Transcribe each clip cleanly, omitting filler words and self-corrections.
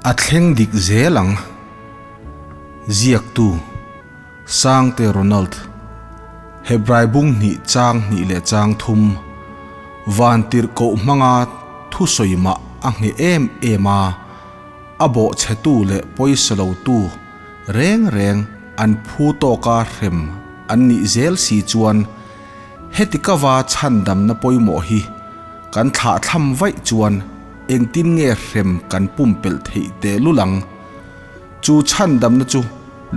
A thleng dik zel ang. Ziaktu, Sangte Ronald, Hebrai bung hnih chang hnih leh chang thum, Vantirhkoh hmanga thusawi mah a ngheh em em a, a bawhchhetu leh pawisa lotu reng reng an phu tawka hrem an nih zel si chuan heti kava chhandamna pawimawh hi kan thlahthlam vaih chuan engtin nge hrem kan pumpelh theih tehlul ang? Chu chhandamna chu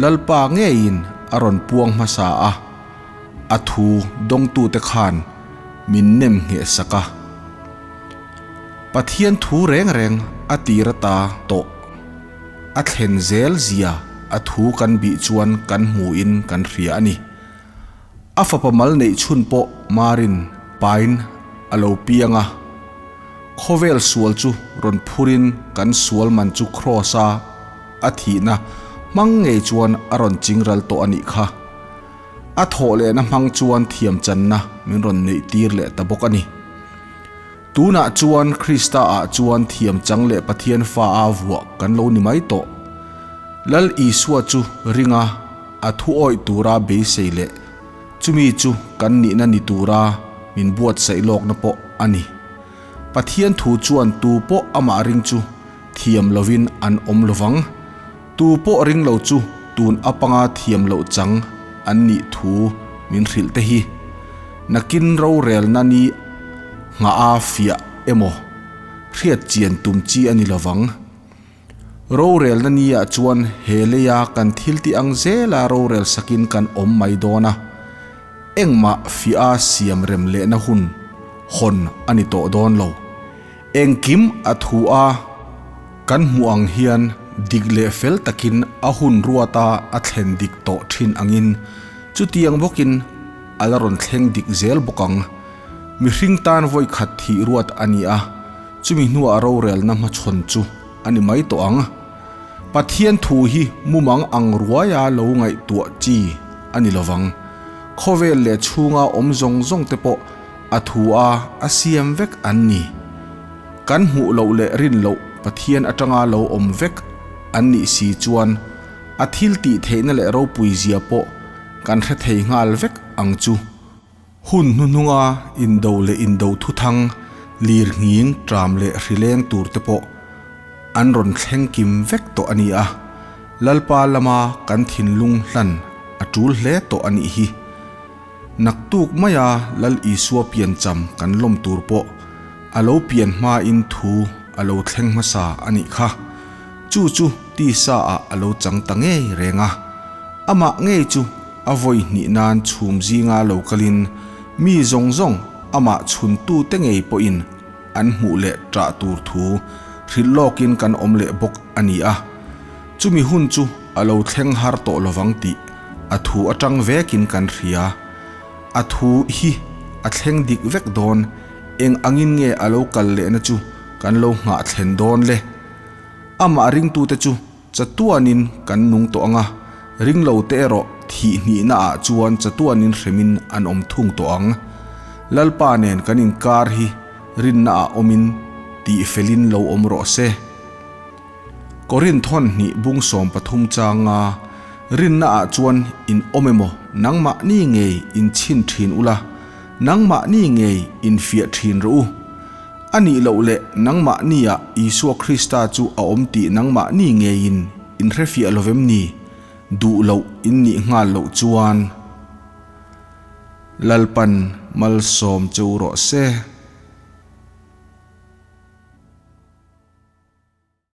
Lalpa ngeiin a rawn puang hmasa a, a thu dawngtute khan min nem ngheh sak a. Pathian thu reng reng a tir ata tawh a thlen zel zia a thu kan bih chuan kan hmuin kan hria a ni. A fapa mal neih chhun pawh Marin pain a lo piang a, khawvel sual chu rawn phurin kan sual man chu Kraws-a a thihna hmang ngei chuan a rawn chingral tawh a nih kha. A thawh lehna hmang chuan thiamchanna min rawn neih tir leh ta bawk a ni. Tunah chuan Krista ah chuan thiamchang leh Pathian fa a vuah kan lo ni mai tawh. Lal Isua chu ringa a thu awih tura beisei leh chumi chu kan nihna ni tura min buatsaih lawkna pawh a ni. Pathian thu chuan tu pawh amah ring chu thiam lovin an awm lovang. Tu pawh ring lo chu tun apanga thiam loh chang an nih thu min hrilh te hi. Nakin rorelna ni nghah a fiah emaw hriat chian tum chi a ni lovang. Rorelna ni ah chuan he leia kan thil tih ang zela rorel sakin kan awm mai dawn a, engmah fiah a siam rem lehna hun hawn a ni tawh dawn lo. Engkim a thu a, kan hmuh ang hian dik leh fel takin a hun ruata a thlen dik tawh thin angin chutiang bawkin a la rawn thleng dik zel bawk ang. Mihring tan vawi khat thih ruat a ni a, chumi hnuah rorelna hmachhawn chu a ni mai tawh ang. Pathian thu hi mumang ang ruaia lo ngaihtuah chi a ni lovang. Khawvel leh chhunga awm zawng zawng te pawh A thu a a siam vek an ni. Kan hmuh loh leh rin loh Pathian atanga lo awm vek an nih si chuan a thil tih theihna leh ropui zia pawh kan hre thei nghal vek ang chu. Hun hnuhnunga indo leh indo thuthang lir nghing tram leh hrileng tur te pawh an rawn thleng kim vek tawh a ni a, Lalpa lama kan thinlung hlan a tul hle tawh a nih hi. Naktuk maia Lal Isua piancham kan lawm tur pawh a lo pian hmain thu a lo thleng hmasa a nih kha. Chu chu tisa ah a lo chang ta ngei reng a. Amah ngei chu a vawi hnih nan chhum zinga lo kalin mi zawng zawng amah chhuntute ngei pawhin an hmuh leh ṭah tur thu hrilh lawkin kan awm leh bawk a ni a. Chumi hun chu a lo thleng har tawh lovang tih a thu atang vekin kan hria. A thu hi a thleng dik vek dawn, eng angin nge a lo kal lehna chu kan lo nghah thlen dawn le? Amah ringtute chu chatuanin kan nung tawh ang a, ringlo te erawh thih hnihna ah chuan chatuanin hremin an awm thung tawh ang. Lalpa nen kan inkar hi rinna ah awmin tihfelin lo awm rawh se. Korinth hawn hnih bung 13 changa rinna ah chuan in awm emaw nangmahni ngei in chhin thin ula, nangmahni ngei in fiah thin rawh u. A nih loh leh nangmahni ah Isua Krista chu a awm tih nangmahni ngeiin in hrefiah lovem ni? Duh loh in nih nghal loh chuan Lalpan malsawm che u rawh se.